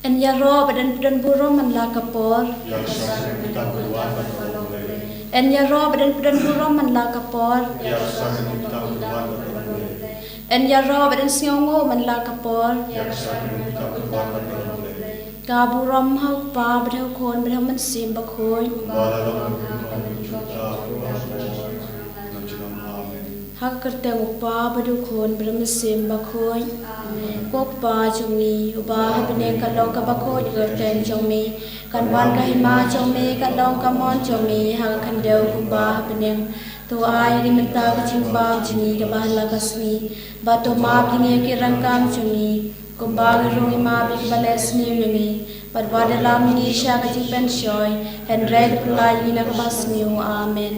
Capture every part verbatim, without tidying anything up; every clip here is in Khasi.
Yn ïaroh bad yn pdeng burom man la ka por. Yn ïaroh bad yn pdeng burom man la ka por. Yn ïaroh bad yn sngewnguh man la ka por. Ka burom ha u Kpa bad ha u Khun bad ha u Mynsiem Bakhuid. Ha ka kyrteng u Kpa bad u Khun bad u Mynsiem Bakhuid. Ko Kpa jong ngi uba ha bneng, kan long kaba khuid ka kyrteng jong me, kan wan ka hima jong me, kan long ka mon jong me ha ka khyndew kumba ha bneng. To ai ïa ngi mynta ka jingbam jong ngi kaba ha la ka sngi, bad to map ïa ngi ki ryngkam jong ngi, kumba ngi ruh ngi map ïa kiba leh sniew ïa ngi, bad wat ïalam ngi sha ka jingpynshoi, hynrei to pyllait ngi na kaba sniew. Amen.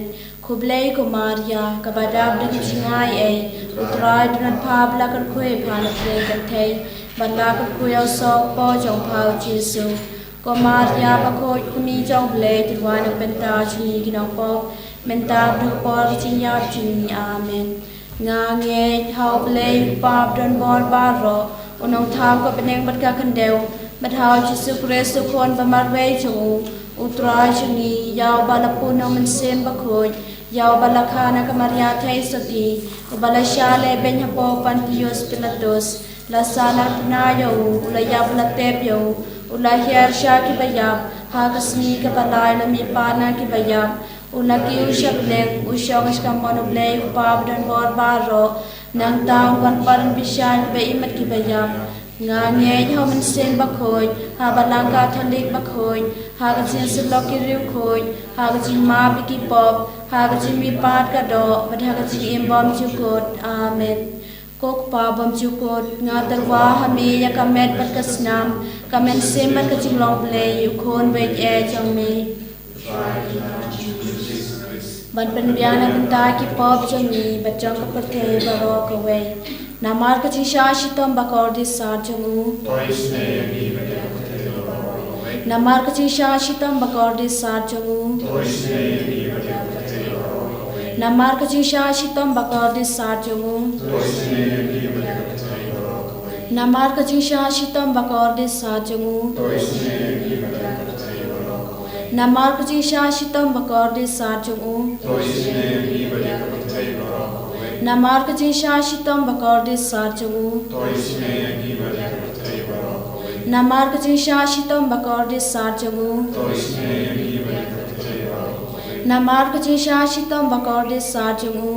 Khublei ko Maria, kaba dap da ka jingai ei, u Trai u don bad pha, ba la kyrkhu ïa pha na pdeng kynthei, bad la kyrkhu ïa u soh u kpoh jong pha u Jisu. Ko Maria bakhuid, ko Kmie jong u Blei, to duwai na ka bynta jong ngi ki nongpop, mynta bad ha ka por ka jingïap jong ngi. Amen. Nga ngeit ha u Blei u Kpa badonbor baroh, u nongthaw ka bneng bad ka khyndew, bad ha u Jisu Khrist u Khun ba marwei jong u, u Trai jong ngi, ïa uba la pun na u Mynsiem Bakhuid, ïa uba la kha na ka Maria Theisotti, uba la shah lehbeiñ hapoh u Pontius Pilatus, la sahnarphna ïa u, u la ïap, u la tep ïa u, u la hiar sha kiba ïap, ha ka sngi kaba lai u la mihpat na kiba ïap, u la kiew sha bneng, u shong sha ka mon u Blei u Kpa badonbor baroh. Nangta un wan pat ban bishar ïa kiba im bad kiba ïap. Nga ngeit ha u Mynsiem Bakhuid, ha Balang Katholik bakhuid, ha ka jingïasyllok ki riewkhuid, ha ka jingmap ïa ki pop, ha ka jingmihpat ka doh, bad ha ka jingim bymjukut. Amen. Ko Kpa bymjukut, nga tyrwa ha me ïa ka met bad ka snam, ka mynsiem bad ka jinglong Blei, u Khun beit eh jong me, ban pynbiang na ka bynta ki pop jong ngi bad jong ka pyrthei baroh kawei. Namar ka jingshah shitom bakordit sat jong u. Namar ka jingshah shitom bakordit sat jong u. Namar ka jingshah shitom bakordit sat jong u. Namar ka jingshah shitom bakordit sat jong u. Namar ka jingshah shitom bakordit sat jong u. Namar ka jingshah shitom bakordit sat jong u. Namar ka jingshah shitom bakordit sat jong u. Namar ka jingshah shitom bakordit sat jong u.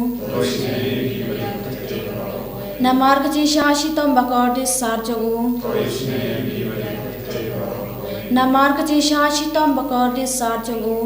Namar ka jingshah shitom bakordit sat jong u. Namar ka jingshah shitom bakordit sat jong u.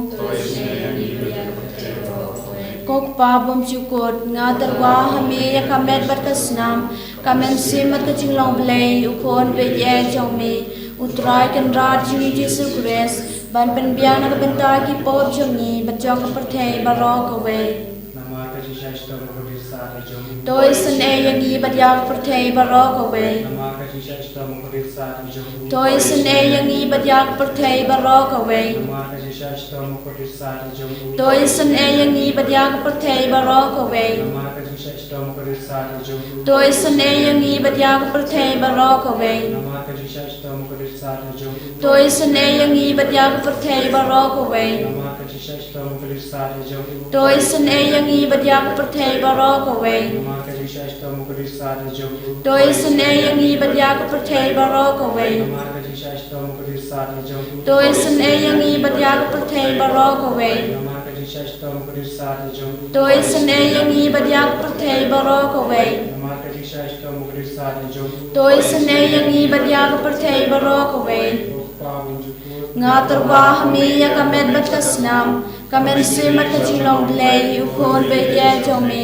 Ko Kpa bymjukut, nga tyrwa ha me ïa ka met bad ka snam, ka mynsiem bad ka jinglong Blei, u Khun beit eh jong me, u Trai Kynrad jong ngi Jisu Khrist, ban pynbiang na ka bynta ki pop jong ngi bad jong ka pyrthei baroh kawei. Namar ka jingshah shitom bakordit sat jong u. To isynei ïa ngi bad ïa ka pyrthei baroh kawei. Namar ka jingshah shitom bakordit sat jong u. To isynei ïa ngi bad ïa ka pyrthei baroh kawei. Namar ka jingshah shitom bakordit sat jong u. To isynei ïa ngi bad ïa ka pyrthei baroh kawei. Namar ka jingshah shitom bakordit sat jong u. To isynei ïa ngi bad ïa ka pyrthei baroh kawei. Namar ka jingshah shitom bakordit sat jong u. To isynei ïa ngi bad ïa ka pyrthei baroh kawei. Namar ka jingshah shitom bakordit sat jong u. To isynei ïa ngi bad ïa ka pyrthei baroh kawei. Namar ka jingshah shitom bakordit sat jong u. To isynei ïa ngi bad ïa ka pyrthei baroh kawei. Namar ka jingshah shitom bakordit sat jong u. To isynei ïa ngi bad ïa ka pyrthei baroh kawei. Namar ka jingshah shitom bakordit sat jong u. To isynei ïa ngi bad ïa ka pyrthei baroh kawei. Namar ka jingshah shitom bakordit sat jong u. To isynei ïa ngi bad ïa ka pyrthei baroh kawei. Ko Kpa bymjukut. Nga tyrwa ha me ïa ka met bad ka snam, ka mynsiem bad ka jinglong Blei, u Khun beit eh jong me,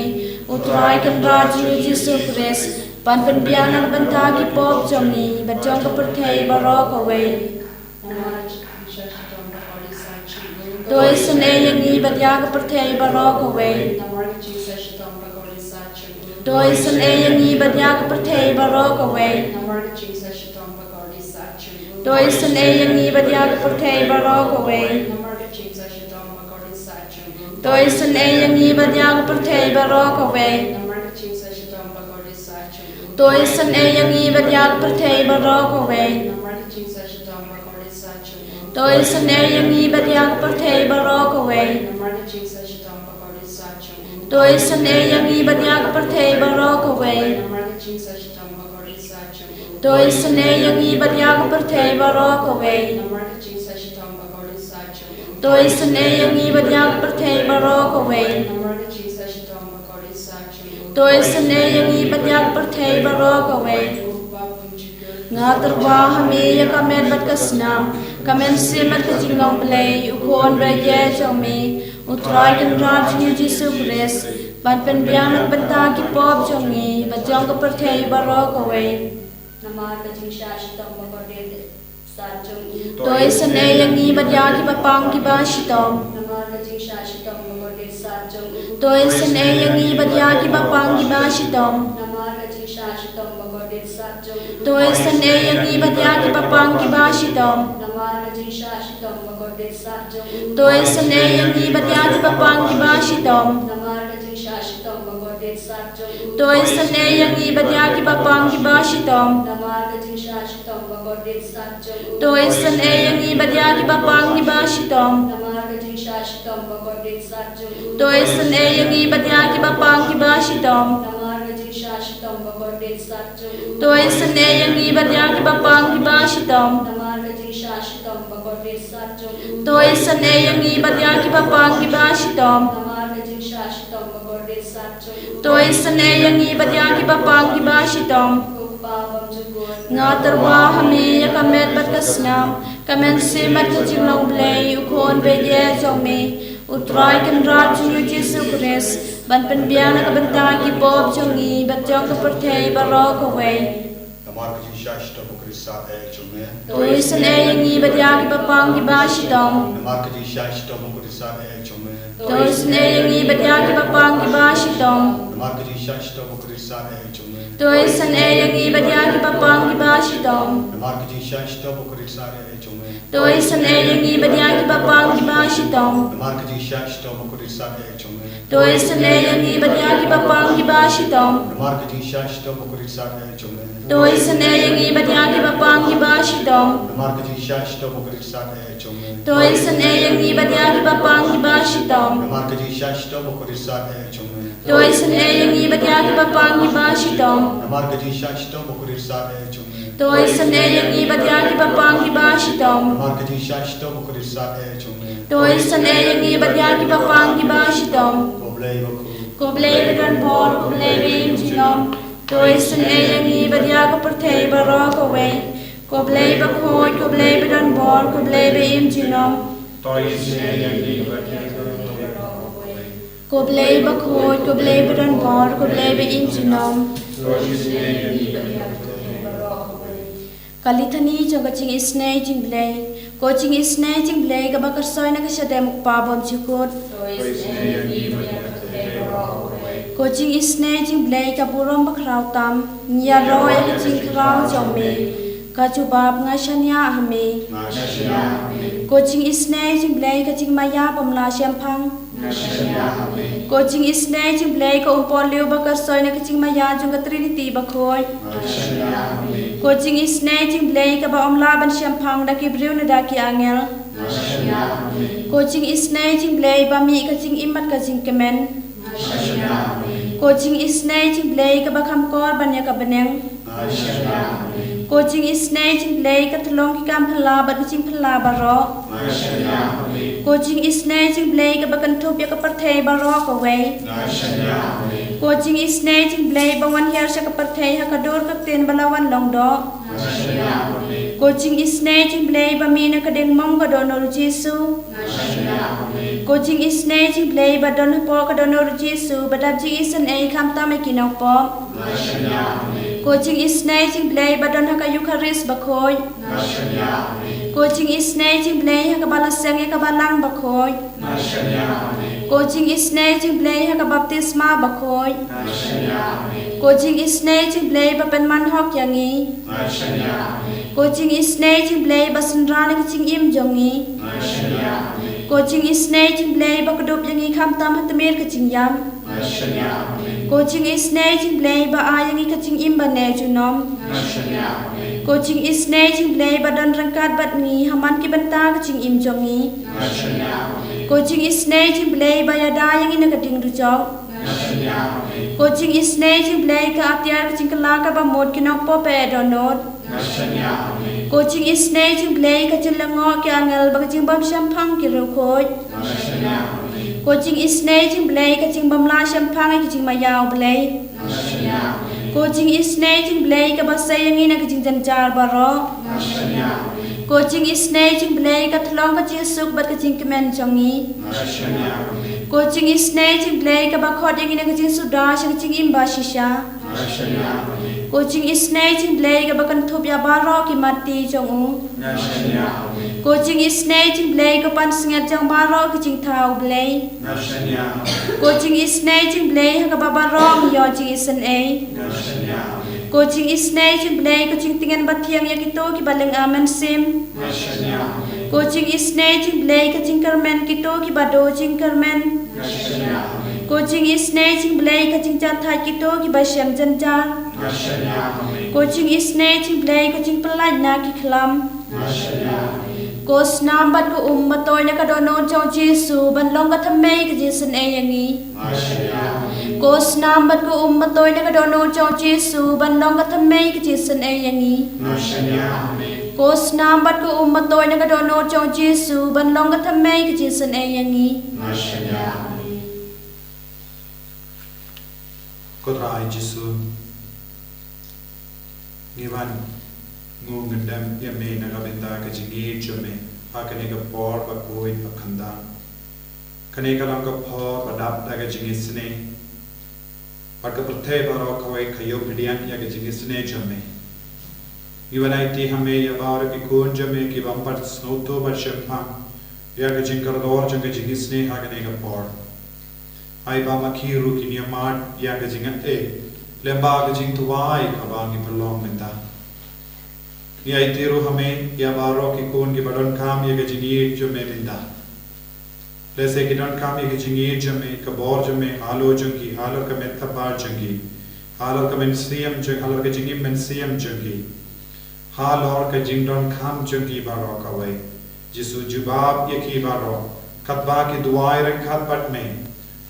u Trai Kynrad jong ngi Jisu Khrist, ban pynbiang na ka bynta ki pop jong ngi bad jong ka pyrthei baroh kawei. To isynei ïa ngi bad ïa ka pyrthei baroh kawei. To isynei ïa ngi bad ïa ka pyrthei baroh kawei. To isynei ïa ngi bad ïa ka pyrthei baroh kawei. To isynei ïa ngi bad ïa ka pyrthei baroh kawei. To isynei ïa ngi bad ïa ka pyrthei baroh kawei. To isynei ïa ngi bad ïa ka pyrthei baroh kawei. Namar ka jingsah shitom bakordit sat jong u. To isynei ïa ngi bad ïa ka pyrthei baroh kawei. Namar ka jingsah shitom bakordit sat jong u. To isynei ïa ngi bad ïa ka pyrthei baroh kawei. Namar ka jingsah shitom bakordit sat jong u. To isynei ïa ngi bad ïa ka pyrthei baroh kawei. Namar ka jingsah shitom bakordit sat jong u. To isynei ïa ngi bad ïa ka pyrthei baroh kawei. Nga tyrwa ha me ïa ka met bad ka snam, ka mynsiem bad ka jinglong Blei, u Khun ba ïeit jong me, u Trai Kynrad jong ngi u Jisu Khrist, ban pynbiang na ka bynta ki pop jong ngi bad jong ka pyrthei baroh kawei. Namar ka jingshah shitom bakordit sat jong u. To isynei ïa ngi bad ïa kiba pang kiba shitom. Namar ka jingshah shitom bakordit sat jong u. To isynei ïa ngi bad ïa kiba pang kiba shitom. Namar ka jingshah shitom bakordit sat jong u. To isynei ïa ngi bad ïa kiba pang kiba shitom. Namar ka jingshah shitom bakordit sat jong u. To isynei ïa ngi bad ïa kiba pang kiba shitom. Namar ka jingshah shitom bakordit sat jong u. To isynei ïa ngi bad ïa kiba pang kiba shitom. Namar ka jingshah shitom bakordit sat jong u. To isynei ïa ngi bad ïa kiba pang kiba shitom. Namar ka jingshah shitom bakordit sat jong u. To isynei ïa ngi bad ïa kiba pang kiba shitom. Namar ka jingshah shitom bakordit sat jong u. To isynei ïa ngi bad ïa kiba pang kiba shitom. Namar ka jingshah shitom bakordit sat jong u. To isynei ïa ngi bad ïa kiba pang kiba shitom. Namar ka jingshah shitom bakordit sat jong u. To isynei ïa ngi bad ïa kiba pang kiba shitom. Ko Kpa bymjukut. Nga tyrwa ha me ïa ka met bad ka snam, ka mynsiem bad ka jinglong Blei, u Khun ba ïeit jong me, u Trai Kynrad jong ngi u Jisu Khrist, ban pynbiang na ka bynta ki pop jong ngi bad jong ka pyrthei baroh kawei. Namar ka jingshah shitom bakordit sat jong me. To isynei ïa ngi bad ïa kiba pang kiba shitom. Namar ka jingshah shitom bakordit sat jong me. To isynei ïa ngi bad ïa kiba pang kiba shitom. Namar ka jingshah shitom bakordit sat jong me. To isynei ïa ngi bad ïa kiba pang kiba shitom. Namar ka jingshah shitom bakordit sat jong me. To isynei ïa ngi bad ïa kiba pang kiba shitom. Namar ka jingshah shitom bakordit sat jong me. To isynei ïa ngi bad ïa kiba pang kiba shitom. Namar ka jingshah shitom bakordit sat jong me. To isynei ïa ngi bad ïa kiba pang kiba shitom. Namar ka jingshah shitom bakordit sat jong me. To isynei ïa ngi bad ïa kiba pang kiba shitom. Namar ka jingshah shitom bakordit sat jong me. To isynei ïa ngi bad ïa kiba pang kiba shitom. Namar ka jingshah shitom bakordit sat jong me. To isynei ïa ngi bad ïa kiba pang kiba shitom. Namar ka jingshah shitom bakordit sat jong me. To isynei ïa ngi bad ïa kiba pang kiba shitom. Ko Blei bakhuid. Ko Blei badonbor, ko Blei ba im junom. To isynei ïa ngi bad ïa ka pyrthei baroh kawei. Ko Blei bakhuid, ko Blei badonbor, ko Blei ba im junom. To isynei ïa ngi bad ïa ka pyrthei baroh kawei. Ko Blei bakhuid, ko Blei badonbor, ko Blei ba im junom. To isynei ïa ngi bad ïa ka pyrthei baroh kawei. Ka Lithani jong ka jingisynei jong u Blei. Ko jingisynei jong u Blei kaba kyrsoi na ka shadem u Kpa bymjukut. To isynei ïa ngi bad ïa ka pyrthei baroh kawei. Ko jingisynei jong u Blei ka burom bakhraw tam. Ngi ïaroh ïa ka jingkhraw jong me. Ka jubab, nga shaniah ha me. Nga shaniah ha me. Ko jingisynei jong u Blei ka jingmaïa bym lah shemphang. Nga shaniah ha me. Ko jingisynei jong u Blei ka umpohliew ba kyrsoi na ka jingmaïa jong ka Trinity bakhuid. Nga shaniah ha me. Ko jingisynei jong u Blei kaba ym lah ban shemphang da ki briew ne da ki angel. Nga shaniah ha me. Ko jingisynei jong u Blei ba mih ka jingim bad ka jingkmen. Nga shaniah ha me. Ko jingisynei jong u Blei kaba kham kor ban ïa ka bneng. Nga shaniah ha me. Ko jingisynei jong u Blei ka tyllong ki kam phylla bad ki jingphylla baroh. Nga shaniah ha me. Ko jingisynei jong u Blei kaba kynthup ïa ka pyrthei baroh kawei. Nga shaniah ha me. Ko jingisynei jong u Blei ba wan hiar sha ka pyrthei ha ka dur ka ktien ba la wan long doh. Nga shaniah ha me. Ko jingisynei jong u Blei ba mih na ka diengmong ka dohnud u Jisu. Nga shaniah ha me. Ko jingisynei jong u Blei ba don hapoh ka dohnud u Jisu ba dap jingisynei khamtam ïa ki nongpop. Nga shaniah ha me. Ko jingisynei jong u Blei ba don ha ka Eukharist bakhuid. Nga shaniah ha me. Ko jingisynei jong u Blei ha kaba la seng ïa ka Balang bakhuid. Nga shaniah ha me. Ko jingisynei jong u Blei ha ka baptisma bakhuid. Nga shaniah ha me. Ko jingisynei jong u Blei ba pynman hok ïa ngi. Nga shaniah ha me. Ko jingisynei jong u Blei ba synran ïa ka jingim jong ngi. Nga shaniah ha me. Ko jingisynei jong u Blei ba kdup ïa ngi khamtam ha tmier ka jingïap. Nga shaniah ha me. Ko jingisynei jong u Blei ba ai ïa ngi ka jingim ba neh junom. Nga shaniah ha me. Ko jingisynei jong U Blei ba don ryngkat bad ngi ha man ki bynta ka jingim jong ngi. Nga shaniah ha me. Ko jingisynei jong U Blei ba ïada ïa ngi na ka ding dujok. Nga shaniah ha me. Ko jingisynei jong U Blei ka atiar ka jingkylla kaba mut ki nongpop eh dohnud. Nga shaniah ha me. Ko jingisynei jong U Blei ka jinglyngngoh ki angel bad ka jingbymshemphang ki riewkhuid. Nga shaniah ha me. Ko jingisynei jong U Blei ka jingbymlah shemphang ïa ki jingmaïa U Blei. Nga shaniah ha me. Ko jingisynei jong U Blei kaba sei ïa ngi na ki jingjynjar baroh. Nga shaniah ha me. Ko jingisynei jong U Blei ka thlong ka jingsuk bad ka jingkmen jong ngi. Nga shaniah ha me. Ko jingisynei jong U Blei kaba khot ïa ngi na ka jingsuda sha ka jingim bashisha. Nga shaniah ha me. Ko jingisynei jong U Blei kaba kynthup ïa baroh ki matti jong u. Nga shaniah ha me. Ko jingisynei jong U Blei ka pansngiat jong baroh ki jingthaw U Blei. Nga shaniah ha me. Ko jingisynei jong U Blei ha kaba baroh ngi ïoh jingisynei. Nga shaniah ha me. Ko jingisynei jong U Blei ka jingtngen bathiang ïa kito kiba lynga mynsiem. Nga shaniah ha me. Ko jingisynei jong U Blei ka jingkyrmen kito kiba duh jingkyrmen. Nga shaniah ha me. Ko jingisynei jong U Blei ka jingjahthait kito kiba shem jynjar. Nga shaniah ha me. Ko jingisynei jong U Blei ka jingpyllait na ki khlam. Nga shaniah ha me. Ko snam bad ko um batoi na ka dohnud jong U Jisu ban long ka thymmei ka jingisynei ïa ngi. Nga shaniah ha me. Ko snam bad ko um batoi na ka dohnud jong U Jisu ban long ka thymmei ka jingisynei ïa ngi. Nga shaniah ha me. Ko snam bad ko um batoi na ka dohnud jong U Jisu ban long ka thymmei ka jingisynei ïa ngi. Nga shaniah ha me. Ko Trai Jisu, ngi wan nguh ngi dem ïa me na ka bynta ka jingïeit jong me ha kane ka por ba khuid ba khandang. Kane ka long ka por ba dap da ka jingisynei, bad ka pyrthei baroh kawei ka ïoh pdiang ïa ka jingisynei jong me. Ngi wan aiti ha me ïa baroh ki khun jong me ki bym pat sngewthuh bad shemphang ïa ka jingkordor jong ka jingisynei ha kane ka por. Ai ba ma ki ruh kin ïamad ïa ka jingaiei lyngba ka jingduwai kaba ngi pynlong mynta. Ngi aiti ruh ha me ïa baroh ki khun kiba donkam ïa ka jingïeit jong me mynta. Lehse ki donkam ïa ka jingïeit jong me, ka bor jong me halor jong ki, halor ka met ka phad jong ki, halor ka mynsiem jong, halor ka jingim mynsiem jong ki, halor ka jingdonkam jong ki baroh kawei. Jisu, jubab ïa ki baroh katba ki duwai ryngkat bad me.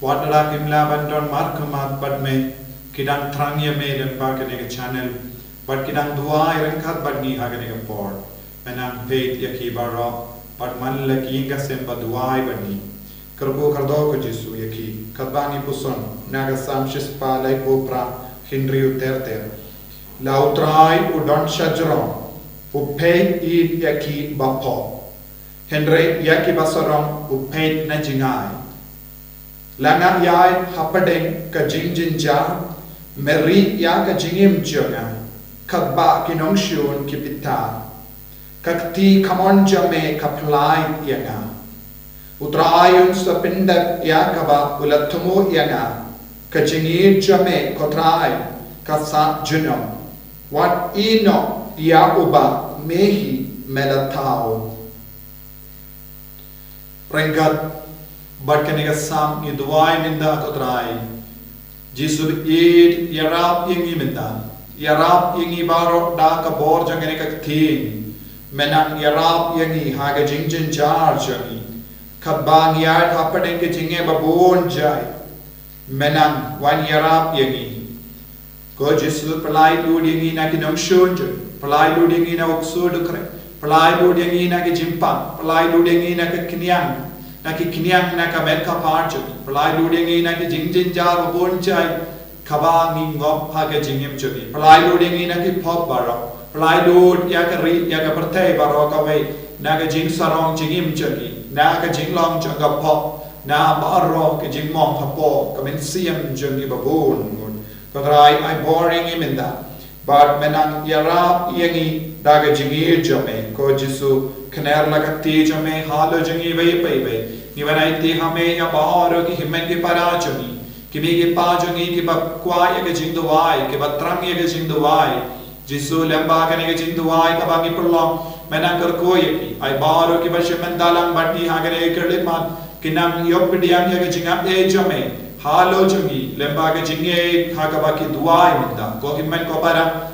Wat la kim lah ban don markhmat bad me, ki dang thrang ïa me lyngba kane ka channel, bad ki dang duwai ryngkat bad ngi ha kane ka por. Me nang peit ïa ki baroh bad man la ki ïing ka sem ba duwai bad ngi. Kyrkhu kyrdoh ko Jisu ïa ki, katba ngi puson na ka Salm shispah laiphew phra, hynriew ter ter. La U Trai u don shajrong, u peit ïa ki ba pop. Hynrei ïa ki ba sarong u peit na jngai. La nga ïaid hapdeng ka jingjynjar, me rieh ïa ka jingim jong nga, katba ki nongshun ki bitar. Ka kti kamon jong me ka pynlait ïa nga. U Trai un sa pyndep ïa kaba u la thmu ïa nga. Ka jingïeit jong me ko Trai ka sah junom. Wat ïeh noh ïa uba me hi me la thaw. Ryngkat bad kane ka Salm ngi duwai mynta ko Trai. Jisu, ïeit, ïarap ïa ngi mynta. Ïarap ïa ngi baroh da ka bor jong kane ka ktien. Me nang ïarap ïa ngi ha ka jingjynjar jong ngi. Katba ngi ïaid hapdeng ka jingeh ba bun jait. Me nang wan ïarap ïa ngi. Ko Jisu, pynlait lut ïa ngi na ki nongshun jong ngi. Pynlait lut ïa ngi na u ksuid u khreh. Pynlait lut ïa ngi na ki jingpang. Pynlait lut ïa ngi na ki khñiang. Na ki khñiang na ka met ka phad jong ngi. Pynlait lut ïa ngi na ki jingjynjar ba bun jait kaba ngi ngop ha ka jingim jong ngi. Pynlait lut ïa ngi na ki pop baroh. Pynlait lut ïa ka ri, ïa ka pyrthei baroh kawei na ka jingsarong jingim jong ngi. Na ka jinglong jong ka pop. Na baroh ka jingmong hapoh ka mynsiem jong ngi ba bun ngut. Ko Trai, ai bor ïa ngi mynta. Bad me nang ïarap ïa ngi da ka jingïeit jong me. Ko Jisu, kner la ka kti jong me halor jong ngi iwei pa iwei. Ngi wan aiti ha me ïa baroh ki hynmen ki para jong ngi. Ki mei ki pa jong ngi kiba kwah ïa ka jingduwai, kiba thrang ïa ka jingduwai. Jisu, lyngba kane ka jingduwai kaba ngi pynlong, me nang kyrkhu ïa ki. Ai baroh kiba shim bynta lang bad ngi ha kane ka khyllipmat, kin nang ïoh pdiang ïa ka jingaiei jong me halor jong ngi lyngba ka jingïeit ha kaba ki duwai mynta. Ko hynmen ko para,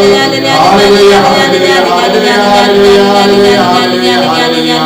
Hallelujah, hallelujah, hallelujah, hallelujah, hallelujah, hallelujah, hallelujah.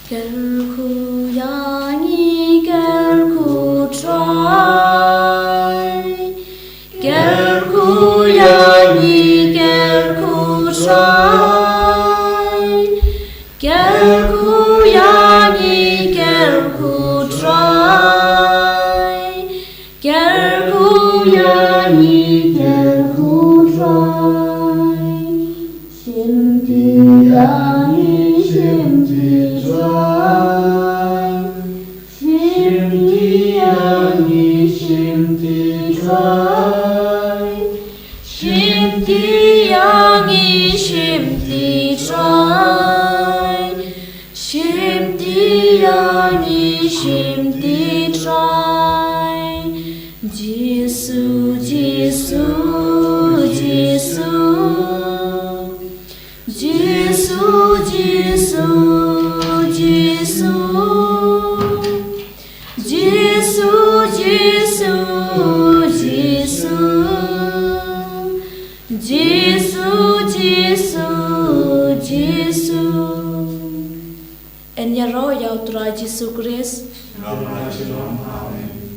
Kyrkhu ïa ngi, kyrkhu Trai. Kyrkhu ïa ngi, kyrkhu Trai. Kyrkhu ïa ngi, kyrkhu Trai. Kyrkhu ïa ngi, kyrkhu Trai. Shimti ïa ngi, shimti Trai. Shimti ïa ngi, shimti Trai. Shimti ïa ngi, shimti Trai. Shimti ïa ngi, shimti Trai. Jisu, Jisu, Jisu. Jisu, Jisu, Jisu. Jisu, Jisu, Jisu. Jisu, Jisu, Jisu. Yn ïaroh ïa u Trai Jisu Khrist. Amen.